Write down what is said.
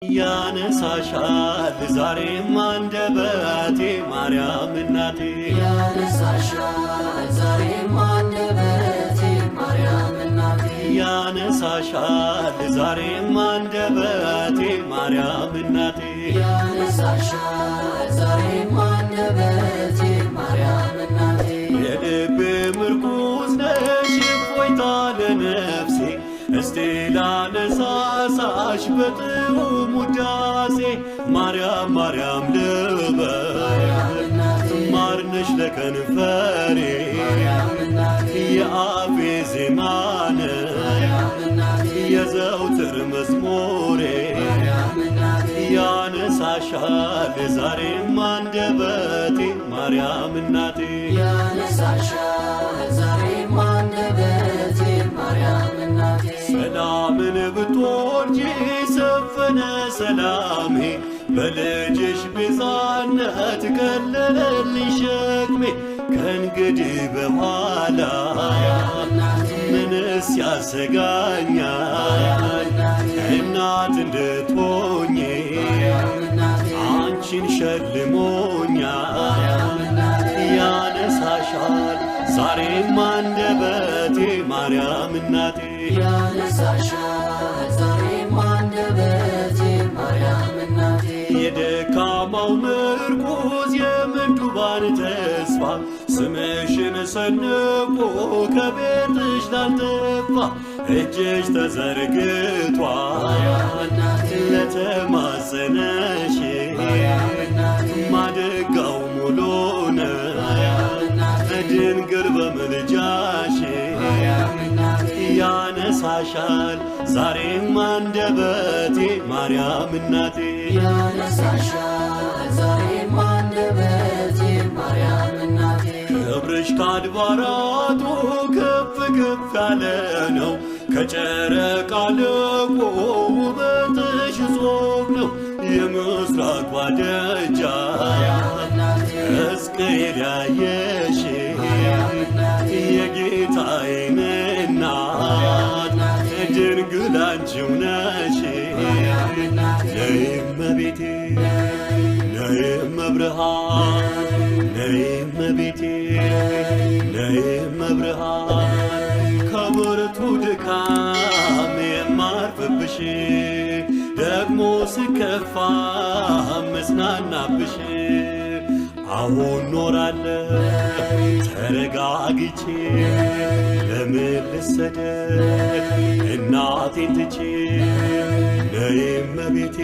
ያነሳሻል ዛሬም አንደበቴ ማርያም እናቴ። ያነሳሻል ዛሬም አንደበቴ ማርያም እናቴ። ያነሳሻል ዛሬም አንደበቴ ማርያም እናቴ። ያነሳሻል ዛሬም አንደበቴ ማርያም እናቴ። የልቤ ምርኩዝ ነሽ፣ እፎይታ ለነፍሴ። እስቲ ላነሳሳሽ በጥዑም ውዳሴ። ማርያም ማርያም ልበል፣ ማርያም እናቴ። ማርነሽ ለከንፈሬ፣ ማርያም እናቴ። የአፌ ዜማ ነሽ፣ ማርያም እናቴ። የዘውትር መዝሙሬ። ማርያም እናቴ። ያነሳሻል ዛሬም አንደበቴ ማርያም እናቴ። ያነሳሻል ዛሬም አንደበቴ ማርያም እናቴ። ሰላምን ብትወልጂ ሰፈነ ሰላሜ፣ በልጅሽ ቤዛነት ቀለለልኝ ሸክሜ። ከእንግዲህ በኋላ ማርያም እናቴ። ምንስ ያሰጋኛል? እናት እንድትሆኚ ማርያም እናቴ። አንቺን ሸልሞኛል። ማርያም እናቴ። ያነሳሻል ዛሬም አንደበቴ ማርያም እናቴ። ያነሳሻል ዛሬም አንደበቴ ማርያም እናቴ። የደካማው ምርኩዝ፣ የምንዱባን ተስፋ፣ ስምሽን ሰንቆ ከቤትሽ ላልጠፋ፣ እጅሽ ተዘርግቷል ማርያም እናቴ። ለተማጸነሽ፣ ማርያም እናቴ። ማድጋው ሙሉ ነው ማርያም እናቴ። ድንግል በምልጃሽ። ማርያም እናቴ። ያነሳሻል ዛሬም አንደበቴ ማርያም እናቴ። ያነሳሻል ዛሬም አንደበቴ ማርያም እናቴ። ክብርሽ ከአድባራቱ ከፍ ከፍ ያለ ነው። ከጨረቃ ልቆ ውበትሽ እጹብ ነው። የምስራቋ ደጃፍ ማርያም እናቴ። ሕዝቅኤል ያየሽ፣ ማርያም እናቴ። የጌታዬን እናት ድንግል አንቺው ነሽ። ማርያም እናቴ። ነይ እመቤቴ፣ ነይ እመብርሃን፣ ነይ እመቤቴ፣ ነይ እመብርሃን። ከብርቱ ድካም የማርፍብሽ፣ ደግሞ ስከፋ መጽናናብሽ። አሁን ኖራለሁ ተረጋግቼ፣ ለምን ልሰደድ እናቴን ትቼ? ነይ እመቤቴ።